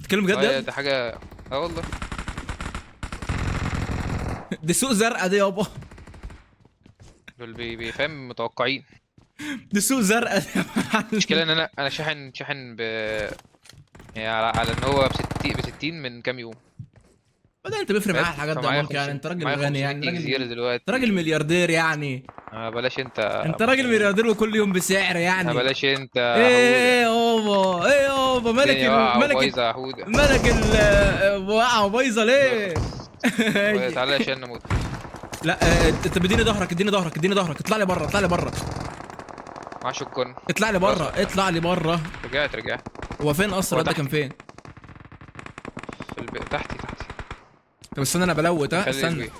بتتكلم بجد اه يا؟ ده حاجة. اه والله. دي سوق زرقاء دي يابا. دول بيفهم متوقعين. دي سوق زرقاء دي يا معلم. المشكلة ان انا شاحن ب يعني على ان هو ب 60 من كام يوم. بعدين انت بيفرق معاك الحاجات دي يا فمعايا مونكي، يعني انت راجل معايا غني يعني، 500 راجل زيادة دلوقتي. انت راجل ملياردير يعني. بلاش انت. انت راجل ملياردير وكل يوم بسعر يعني. بلاش انت. ايه يابا، ايه يابا، ملك الدنيا واقعة ملك وبايظة يا حودة. ملك واقعة وبايظة ليه؟ تعالى عشان نموت. لا، انت اديني ظهرك، اديني ظهرك، اديني ظهرك. اطلع لي بره، اطلع لي بره. مع شكرا. اطلع لي بره، اطلع لي بره. رجعت. هو فين اصلا؟ هو ده كان تحتي. فين؟ في البيت تحتي، تحتي. طب استنى انا بلوت. ها خلي استنى. البيت.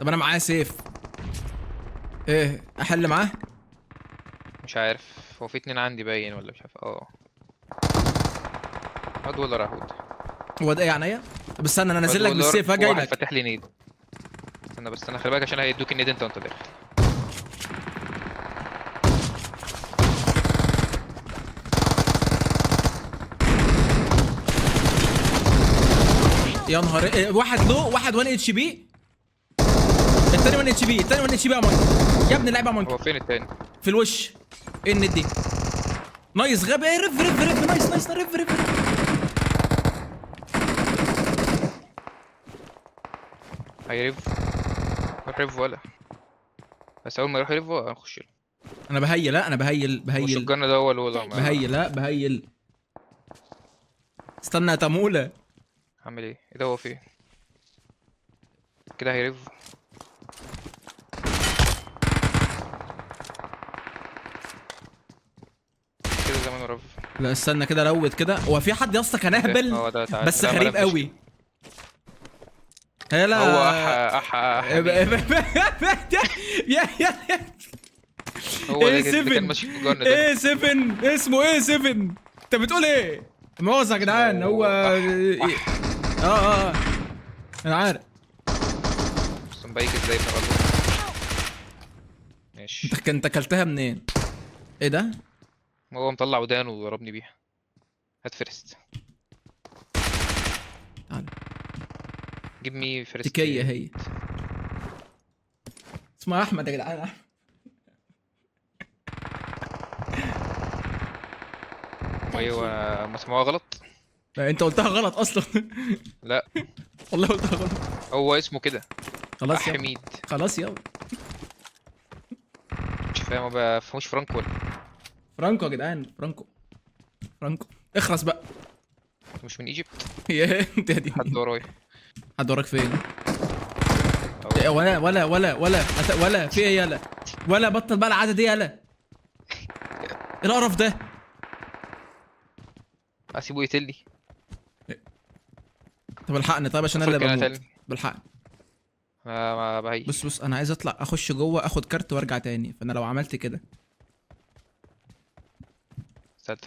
طب انا معايا سيف. ايه احل معاه؟ مش عارف، هو في اتنين عندي باين ولا مش عارف. هاد ولا راح هود؟ هو ده ايه عينيا؟ طب استنى انا نازل لك هاد ولا بالسيف، ها، جاي واحد لك. فاتح لي nade. استنى بس، انا خلي بالك عشان هيدوك ال nade انت وانت داخل. يا نهار إيه، واحد low، واحد 1 HP، التاني 1 HP، التاني 1 HP يا مونكي. يا ابن اللعيبة يا مونكي. هو فين التاني؟ في الوش. ايه ال nade دي؟ nice غبي. ايه revive revive revive، nice nice، revive revive. هي revive. روح revive ولا بس اول ما يروح revive هنخش له. انا ب heal، لا انا ب heal، ب heal. وش الجن ده هو اللي هو ده. ب heal، لا ب heal. استنى يا تموله. عامل ايه؟ ايه ده هو فين؟ كده هي revive. كده زمان revive. لا استنى كده، loot كده. هو في حد يا اسطى كان اهبل هو ده، تعال. بس لا، ما غريب لفش. قوي. هلا. هو أح أح أح يا يا هو ده ايه اللي كان 7 ماسك الجن ده. ايه 7 اسمه ايه 7؟ انت بتقول ايه؟ مؤاخذة يا جدعان، هو انا عارف. بس مبيك ازاي بقى والله. ماشي. انت اكلتها منين؟ ايه ده؟ هو مطلع ودانه وضربني بيها. هات first. تعال. give me first. تكية هي. اسمها احمد يا جدعان، احمد. ايوه، ما سمعوها غلط؟ لا، انت قلتها غلط اصلا. لا. والله قلتها غلط. هو اسمه كده. خلاص يلا. حميد. خلاص يلا. مش فاهم، ما بفهموش فرانكو ولا؟ فرانكو يا جدعان، فرانكو. فرانكو. اخرس بقى. انت مش من ايجيبت؟ يا انت يا دي. حد ورايا. حد وراك فين؟ أهو. إيه، ولا ولا ولا ولا ولا في ايه يلا؟ ولا بطل بقى العادة دي يلا. ايه القرف ده؟ اسيبه يقتلني. طب الحقني طيب عشان انا اللي أفكر أنا بموت. تاني. بالحقني. ما بهي. بص بص، انا عايز اطلع اخش جوه اخد كارت وارجع تاني، فانا لو عملت كده. استنى.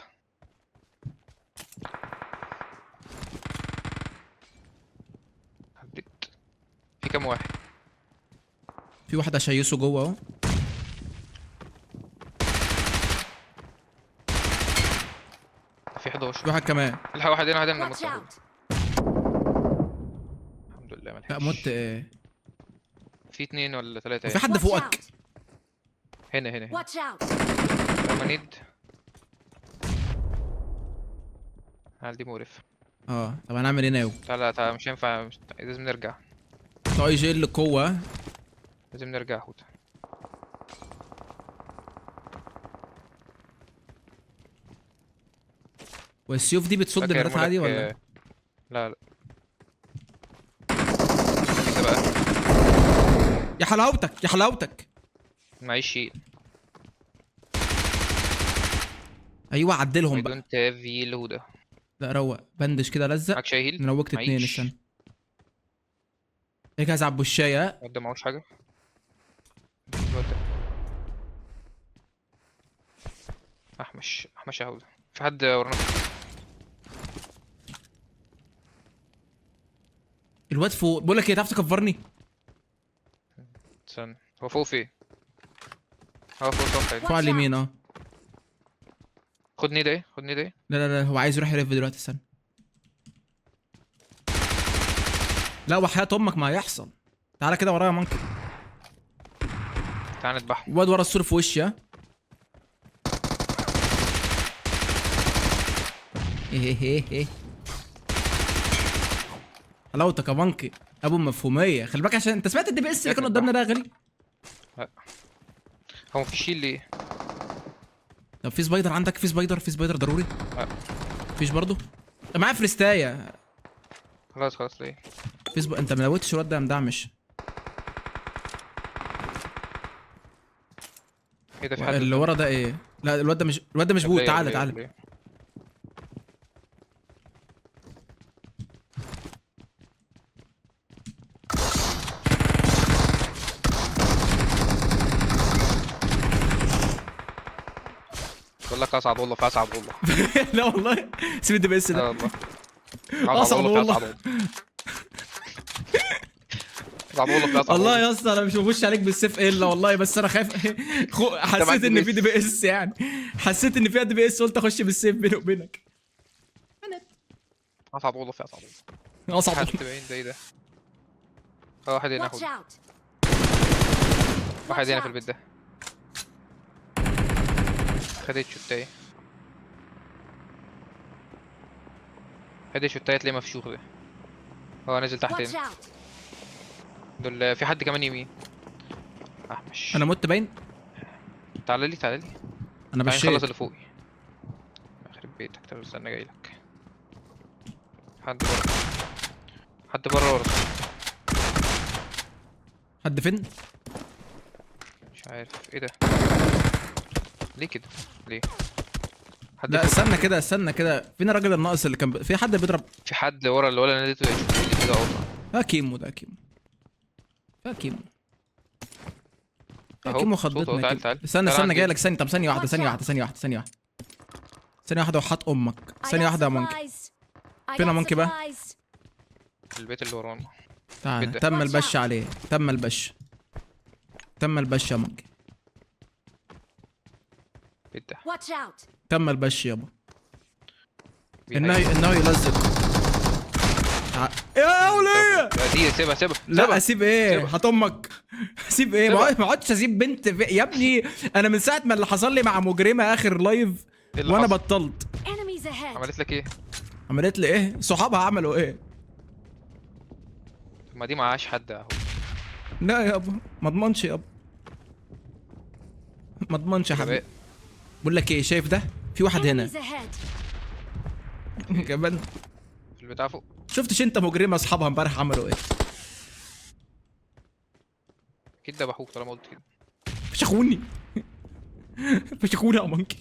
عديت. في كام واحد؟ في واحد اشيسه جوه اهو. في 11. في واحد كمان. الحق واحد هنا، واحد هنا، Watch مت. out. الحمد لله ما لا، لحقش. مت. ايه؟ في 2 ولا 3 في حد Watch فوقك. out. هنا، هنا، هنا. Watch out. لما nade. دي مقرفة. طب هنعمل ايه now؟ تعالى، تعالى، مش هينفع، لازم نرجع. طيب اي جي القوة. لازم نرجع هوت. والسيوف دي بتصد فاكر نارات مولك، عادي ولا؟ لا، لا. كده بقى. يا حلاوتك، يا حلاوتك. معيش شيء. ايوه عدلهم بقى. I don't have heal هدى. لا روق، بندش كده لزق. معاك شاي heal؟ انا روقت 2، معيش. استنى. اجهز على البوشايه. الواد ده معهوش حاجة. الواد ده. احمش، احمش يا هدى. في حد ورانا. الواد فوق، بقول لك ايه، تعرف تكفرني؟ استنى، هو فوق فين؟ هو فوق صح. فوق على اليمين. خد nade ايه، خد nade ايه. لا، لا، لا، هو عايز يروح ي revive دلوقتي. استنى. لا وحياة امك ما هيحصل. تعالى كده ورايا يا monkey. تعالى نذبحه. واد ورا السور في وشي. ها ايه ايه ايه حلاوتك يا monkey ابو المفهوميه. خلي بالك عشان انت سمعت ال DBS اللي كان قدامنا ده يا غالي؟ لا هو مفيش shield ليه؟ طب في spider عندك؟ في spider؟ في spider ضروري؟ لا مفيش برضه؟ طب معايا فريستايه. خلاص خلاص ليه؟ في انت ما لوتش الواد ده يا مدعمش. ايه ده في حد اللي ورا ده ايه؟ لا الواد ده مش، الواد ده مش bot. تعالى تعالى. بقول لك اصعد والله في اصعد والله. لا والله سيب ال DBS ده. والله اصعد والله في اصعد والله. والله يا اسطى انا مش بخش عليك بالسيف الا والله، بس انا خايف. حسيت ان في DBS يعني، حسيت ان في DBS قلت اخش بالسيف بيني وبينك. اصعد والله في اصعد والله. اصعد حد باين ده ايه ده؟ واحد هنا، واحد هنا في البيت ده. خدت شوتايه، خدت شوتايه تلاقيه مفشوخ ده. هو نازل تحت هنا. دول في حد كمان يمين. احمش انا مت باين. تعالى لي تعالى لي. انا بشيت. خلص اللي فوقي. يخرب بيتك. طب استنى جاي لك. حد بره، حد بره ورا. حد فين؟ مش عارف ايه ده. ليه كده؟ ليه؟ حد لا استنى كده استنى كده، فين الراجل الناقص اللي كان في حد بيضرب؟ في حد ورا اللي ولا ناديته يشوف كده اهو. اه كيمو ده، كيمو ده، كيمو ده، كيمو خضتنا. تعال تعال استنى استنى جاي لك ثانية. طب ثانية واحدة ثانية واحدة ثانية واحدة ثانية واحدة ثانية واحدة وحط امك. ثانية واحدة يا monkey. فين يا monkey بقى؟ البيت اللي ورانا. تعال تم البش عليه، تم البش، تم البش يا monkey. تم البش يابا. انه يلزق. يا وليه دي سيبها سيبها. لا اسيب ايه؟ هات امك. اسيب ايه؟ ما اقعدش اسيب بنت يا ابني. انا من ساعة ما اللي حصل لي مع مجرمه اخر live وانا بطلت. عملت لك ايه؟ عملت لي ايه؟ صحابها عملوا ايه؟ ما دي معهاش حد اهو. لا يابا ما اضمنش يابا، ما اضمنش يا حبيبي. بقول لك ايه، شايف ده؟ في واحد هنا كمان في البتاع فوق. شفتش انت مجرمه اصحابها امبارح عملوا ايه؟ اكيد ذبحوك طالما قلت كده. فشخوني فشخوني يا مونكي.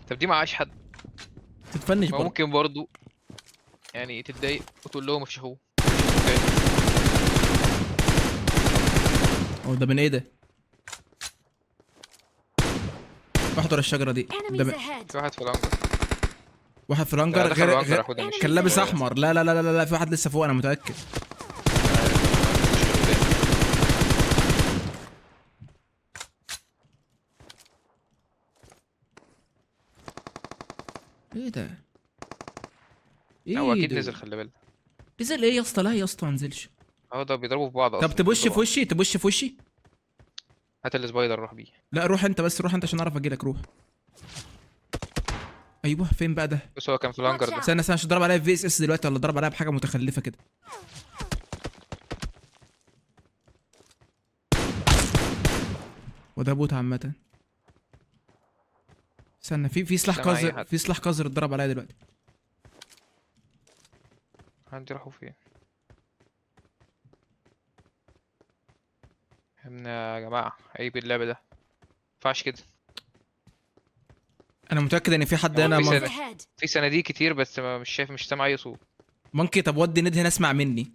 طب دي معهاش حد تتفنش برضه. ممكن برضه يعني تتضايق وتقول لهم افشخوه. هو ده من ايه ده؟ واحد ورا الشجرة دي. ده في واحد في الهانجر. واحد في الهانجر غير كان لابس احمر. لا لا لا لا لا، في واحد لسه فوق انا متاكد. ايه ده؟ ايه هو اكيد نزل، خلي بالك. نزل ايه يا اسطى؟ لا يا اسطى ما نزلش. اه ده بيضربوا في بعض اصلا. طب تبش في وشي، تبش في وشي. هات ال spider روح بيه. لا روح انت بس، روح انت عشان اعرف اجيلك. روح. ايوه فين بقى ده؟ بس هو كان في الهانجر ده. استنى استنى عشان ضرب عليا VSS دلوقتي ولا ضرب عليا بحاجة متخلفة كده. وده bot عامة. استنى في سلاح قذر، في سلاح قذر اتضرب عليا دلوقتي. عندي راحوا فين؟ يا جماعة عيب اللعب ده، مينفعش كده. انا متاكد ان في حد هنا. في صناديق كتير بس مش شايف، مش سامع اي صوت. ممكن طب ودي ند هنا اسمع مني.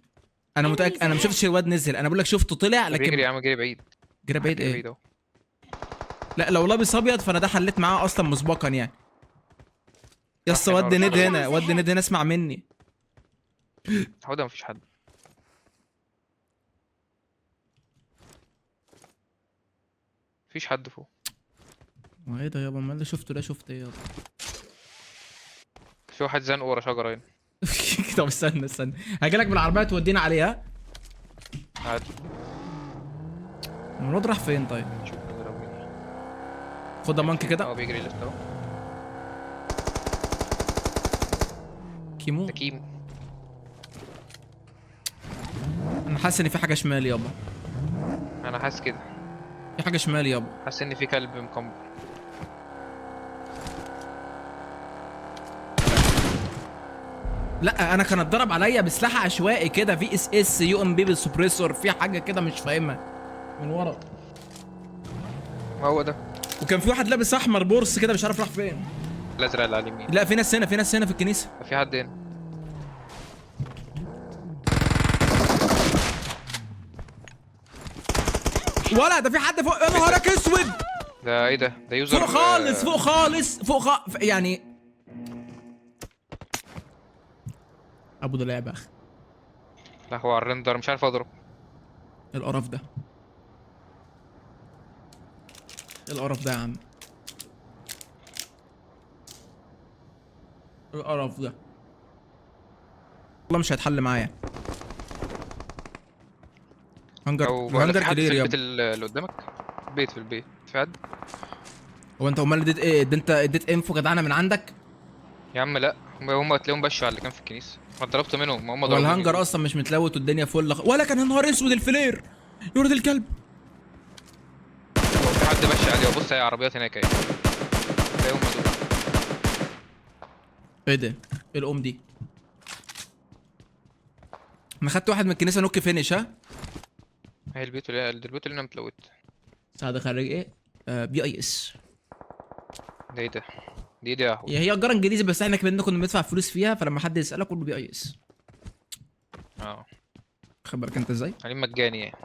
انا متاكد انا ما شفتش الواد نزل، انا بقول لك شفته طلع لكن بيجري يا عم، جري بعيد. جري بعيد ايه؟ لا لو لابس ابيض فانا ده حليت معاه اصلا مسبقا يعني. يا اسطى ودي ند هنا، ودي ند هنا اسمع مني. هو ده مفيش حد. مفيش حد فوق. ما ايه ده يابا؟ ما اللي شفته ده شفت ايه يابا؟ في واحد زنق ورا شجرة هنا. طب استنى استنى، هاجي لك بالعربية تودينا عليها. عادي. الواد راح فين طيب؟ شوف بيضربني. خد يا monkey كده. هو بيجري لسه اهو. كيمو ده كيمو. انا حاسس ان في حاجة شمال يابا. انا حاسس كده. في حاجة شمال يابا. حاسس ان في كلب مكمبر. لا انا كان اتضرب عليا بسلاح عشوائي كده، في اس اس يو ام بي بال suppressor، في حاجة كده مش فاهمها من ورا. ما هو ده. وكان في واحد لابس احمر بورس كده مش عارف راح فين. الازرق اللي على اليمين. لا في ناس هنا، في ناس هنا في الكنيسة. في حد هنا. ولا ده في حد فوق. يا نهارك اسود. ده ايه ده؟ ده user فوق خالص، فوق خالص، فوق يعني ابو ده لعب اخ. لا هو على ال render مش عارف اضرب. القرف ده، القرف ده يا عم، القرف ده والله مش هيتحل معايا. hangar، hangar clear في يابا. البيت اللي قدامك، بيت في البيت في حد. هو انت امال اديت ايه؟ ده انت اديت info جدعانه من عندك يا عم؟ لا هم هتلاقيهم بشوا على اللي كان في الكنيسة، ما ضربت منهم هم ضربوا. وال hangar اصلا مش متلوت والدنيا فل ولا كان. يا نهار اسود ال flare يورد الكلب. هو في حد بش عليه. بص هي عربيات هناك اهي، تلاقيهم دول. ايه ده؟ ايه الام دي؟ انا خدت واحد من الكنيسة knock finish. ها هي البيوت اللي البيوت اللي انا متلوت. سعد خريج ايه؟ BIS. ده ايه ده؟ دي دي يا هي اجارة انجليزي بس احنا كمان كنا بندفع فلوس فيها، فلما حد يسالك قول له BIS. اه خد بالك انت ازاي؟ عليم مجاني يعني.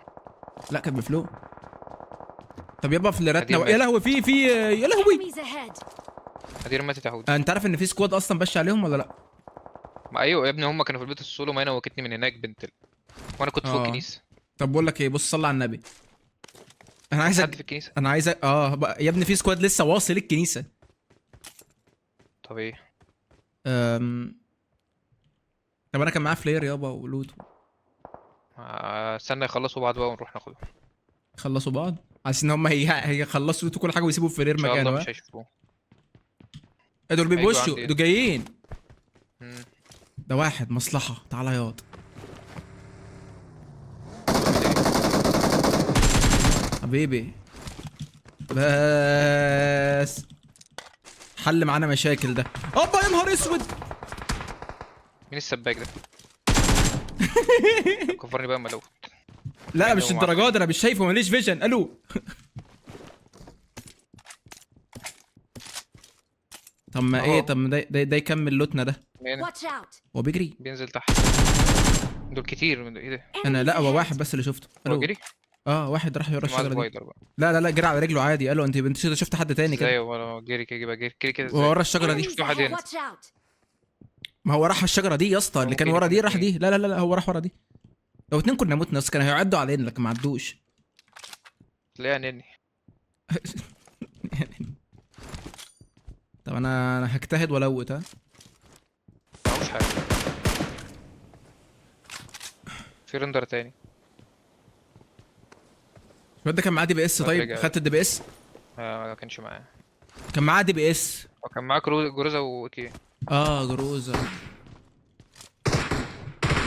لا كانت بفلوس. طب يابا فليراتنا. يا لهوي في يا لهوي. هدير ماتت يا حود. انت عارف ان في squad اصلا بش عليهم ولا لا؟ ما ايوه يا ابني، هم كانوا في البيت السولو، ما انا وكتني من هناك بنت وانا كنت فوق الكنيسة. طب بقول لك ايه، بص صلي على النبي. انا عايزك حد في الكنيسة. انا عايزك يا ابني في squad لسه واصل الكنيسة. طب ايه؟ طب انا كان معايا flare يابا و loot. استنى يخلصوا بعض بقى ونروح ناخدهم. خلصوا بعض؟ عشان هم هيخلصوا loot كل حاجة ويسيبوا ال flare مكانه. مش هيشوفوه. ايه دول بيبوشوا، دول جايين. ده واحد مصلحة، تعالى ياض. حبيبي بس حل معانا مشاكل ده. اوبا يا نهار اسود. مين السباك ده؟ كفرني بقى ملوت. لا مش الدرجات دي، انا مش شايفه، ماليش vision. الو. طب ما ايه، طب ما ده يكمل loot نا ده. هو بيجري بينزل تحت. دول كتير من ايه ده؟ انا لا هو واحد بس اللي شفته. هو جري؟ واحد راح ورا الشجرة دي. لا لا لا جري على رجله عادي. قالوا انت شفت حد تاني كده؟ ازاي هو جري كده؟ جري كده ازاي؟ هو ورا الشجرة دي. شفت واحد هنا. ما هو راح الشجرة دي يا اسطى، اللي كان ورا دي راح دي. لا لا لا هو راح ورا دي. لو اتنين كنا متنا، كانوا هيعدوا علينا لكن ما عدوش. لا يا نني. طب انا هجتهد وا loot. ها معهوش حاجة. في render تاني. الواد ده كان معاه DBS. طيب خدت ال DBS؟ ما كانش معاه. كان معاه DBS. هو كان معاه Groza و AK. Groza.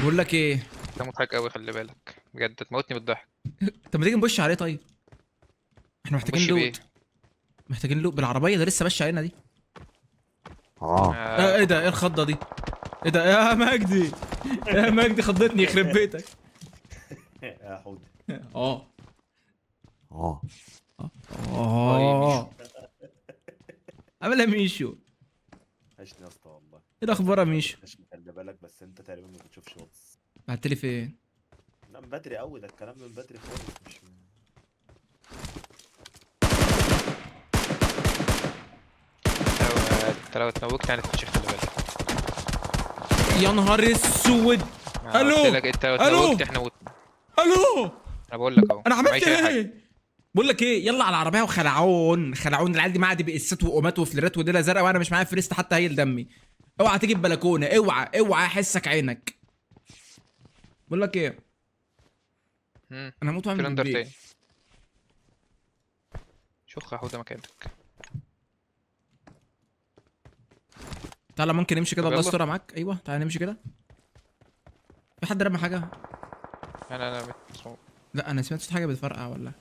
بقول لك ايه، ده مضحك قوي، خلي بالك بجد تموتني بالضحك. طب ما تيجي نبش عليه طيب؟ احنا محتاجين loot. محتاجين loot بالعربية، ده لسه بش علينا دي. ايه ده؟ ايه الخضه دي؟ ايه ده يا مجدي؟ يا مجدي خضتني يخرب بيتك. يا حود. عامل ايه ميشو؟ وحشني يا اسطى والله. ايه الاخبار يا ميشو؟ خلي بالك بس انت تقريبا ما بتشوفش واتس. بعتلي فين؟ لا من بدري قوي، ده الكلام من بدري خالص. مش من... انت لو اتنوكت هنتفشخ خلي بالك. يا نهار اسود. الو انت لو اتنوكت احنا متنا. الو انا بقول لك اهو. انا عملت ايه؟ بقول لك ايه، يلا على العربية وخلعون خلعون. العيال دي معاها DBS ات وقومات وفليرات وديله زرقاء، وانا مش معايا فريست حتى هيل دمي. اوعى تيجي البلكونه، اوعى اوعى احسك عينك. بقول لك ايه، انا هموت واعمل في تاني. شخ يا حوده مكانك. تعالى ممكن نمشي كده، الله يسترها معاك. ايوه تعالى نمشي كده. في حد رمى حاجة؟ انا لا انا سمعت صوت حاجة بتفرقع ولا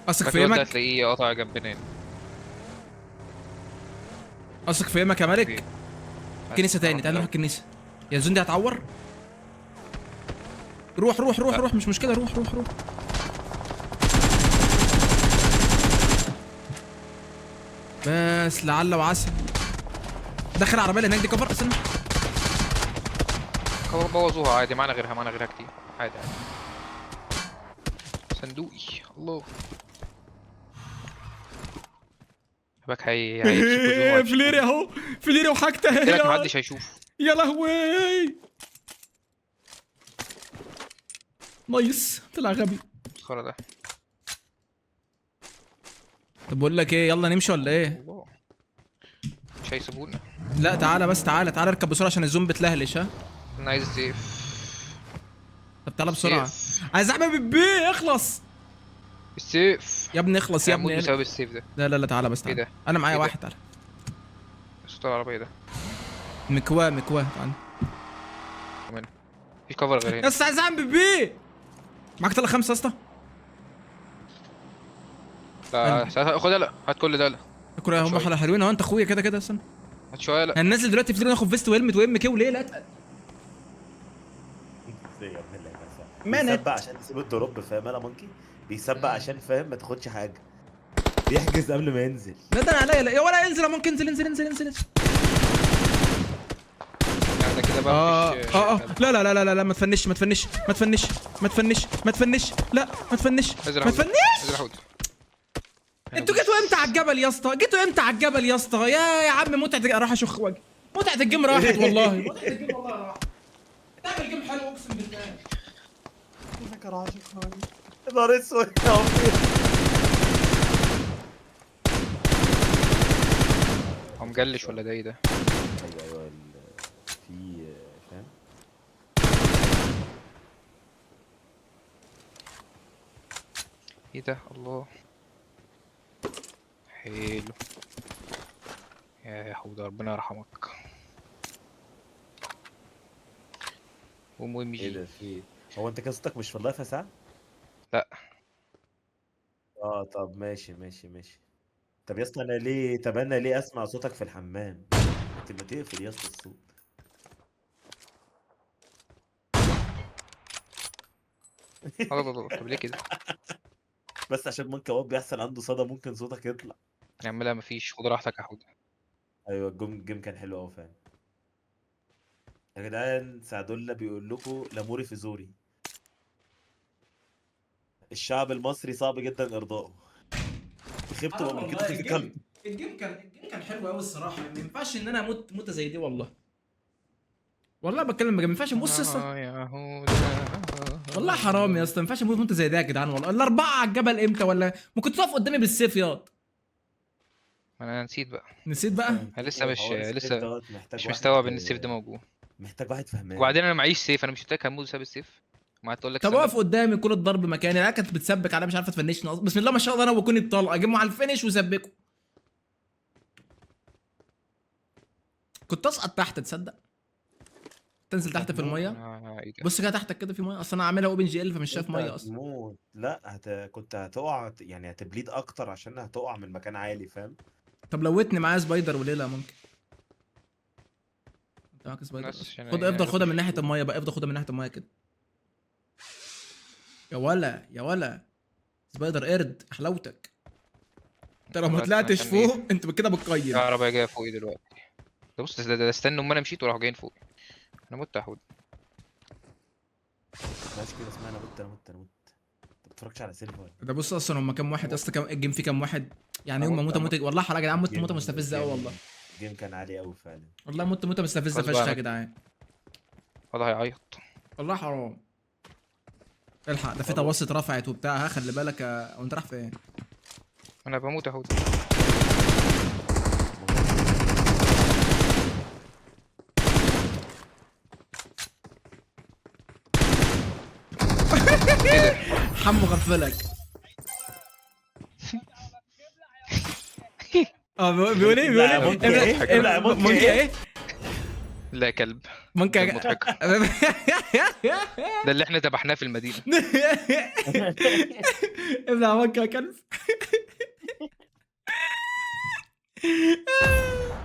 اثق في يمك؟ هتلاقيه قطع جنبنا هنا. اثق في يمك يا ملك. كنيسة تاني، تعالى نروح الكنيسة. يا زون دي هتعور. روح روح روح روح، مش مشكلة، روح روح روح. بس لعل وعسى. دخل العربية اللي هناك دي كفر. استنى بوظوها عادي، معانا غيرها، معانا غيرها كتير عادي عادي. صندوقي الله باك. هي flare اهو، flare وحاجته اهي. لك محدش هيشوف. يا لهوي nice، طلع غبي الخرا ده. طب بقول لك ايه، يلا نمشي ولا ايه؟ مش هيسيبونا. لا تعالى بس، تعالى تعالى اركب بسرعة عشان ال zone بتلهلش. ها انا عايز سيف. طب تعالى بسرعة، عايز اعمل بيبي. اخلص السيف يا ابني، اخلص يا ابني بسبب السيف ده. لا لا لا تعالى بس تعالى. ايه ده؟ انا معايا إيه واحد. تعالى صوت العربية ده. مكواه مكواه. تعالى مفيش cover غير هنا. يا اسطى عايز اعمل بيبي. معاك طلع 5 يا اسطى؟ لا خد لا، هات كل ده. لا كل هم حلوين اهو. انت اخويا كده كده. استنى هات شوية. لا هننزل دلوقتي في ناخد vest و helmet و MK وليه. لا اتقل بيسبق عشان تسيب ال drop، فاهم؟ انا مونكي بيسبق عشان فاهم ما تاخدش حاجة، بيحجز قبل ما ينزل. لا ده انا عليا. لا يا ولا انزل يا مونكي، انزل انزل انزل انزل. يعني كده بقى مفيش. لا لا لا لا لا ما تفنش ما تفنش ما تفنش ما تفنش ما تفنش. لا ما تفنش ما تفنش. انتوا جيتوا امتى على الجبل يا اسطى؟ جيتوا امتى على الجبل يا اسطى؟ يا عم متعه، اروح اشخ وجهي. متعه ال game راحت والله. متعه ال game والله راحت. تعمل game حلو اقسم بالله. يا نهار اسود يا عمي. هو مجلش ولا ده ايه ده؟ ايوه ايوه في فاهم. ايه ده؟ الله حلو يا حوده، ربنا يرحمك. ومهم ايه ده في؟ هو انت كده صوتك مش في ال live يا سعد؟ لا. طب ماشي ماشي ماشي. طب يا اسطى انا ليه، طب انا ليه اسمع صوتك في الحمام؟ انت ما تقفل يا اسطى الصوت. الله طب ليه كده؟ بس عشان ممكن هو بيحصل عنده صدى، ممكن صوتك يطلع. يا عم لا مفيش، خد راحتك يا حوده. ايوه ال game كان حلو قوي فعلا يا جدعان. سعدولة بيقول لكم لاموري في زوري. الشعب المصري صعب جدا ارضائه. خبته قبل كده في الكلب. ال game كان حلو قوي الصراحة. ما ينفعش ان انا اموت موته زي دي والله. والله بتكلم بجد، ما ينفعش. بص يا اسطى والله حرام يا اسطى، ما ينفعش اموت موته زي ده يا جدعان والله. الاربعة على الجبل امتى؟ ولا ممكن تقف قدامي بالسيف ياض. انا نسيت بقى. نسيت بقى؟ انا لسه مش مستوعب ان السيف ده موجود. محتاج واحد فهمان. وبعدين انا معيش سيف، انا مش قلت لك هموت بسبب السيف؟ ما تقول لك طب اقف قدامي كل الضرب مكاني. العيال كانت بتسبك عليا مش عارفه تفنشني. بسم الله ما شاء الله انا وكوني الطلقة اجيبهم على ال finish وسبكوا. كنت اسقط تحت تصدق؟ تنزل تحت في المية. بص كده تحتك كده في مية. اصل انا عاملها OpenGL فمش شايف مية اصلا. لا كنت هتقع يعني، هت bleed اكتر عشان هتقع من مكان عالي فاهم. طب لوتني معايا spider وليه لا؟ ممكن انت معاك spider. خد افضل خدها من ناحية المية بقى، افضل خدها من ناحية المية كده. يا ولا يا ولا spider قرد حلاوتك. انت لو ما طلعتش فوق انت كده بتقيم. العربية جاية فوقي دلوقتي. ده بص ده استنوا اما انا مشيت وراحوا جايين فوقي. انا مت يا حود. ماشي كده اسمع. انا مت انا مت انا مت. انت ما بتتفرجش على سيلفا ولا؟ ده بص اصلا هم كام واحد اصلا؟ كام ال game فيه كام واحد يعني؟ هم موته موته والله حرام يا جدعان. مت موته مستفزة قوي والله. ال game كان عالي قوي فعلا والله. مت موته مستفزة فشخ يا جدعان والله. هيعيط والله حرام. الحق ده في توسط رفعت وبتاع. ها خلي بالك. وانت رايح فين؟ انا بموت يا حود. ايه ده؟ حمو غفلك. اه بيقول ايه؟ بيقول لا، ايه؟ مونكي إيه؟ لا، مونكي مونكي إيه؟ ايه؟ لا يا كلب، مونكي ده مضحك. ده اللي احنا ذبحناه في المدينة. ابلع مونكي يا كلب.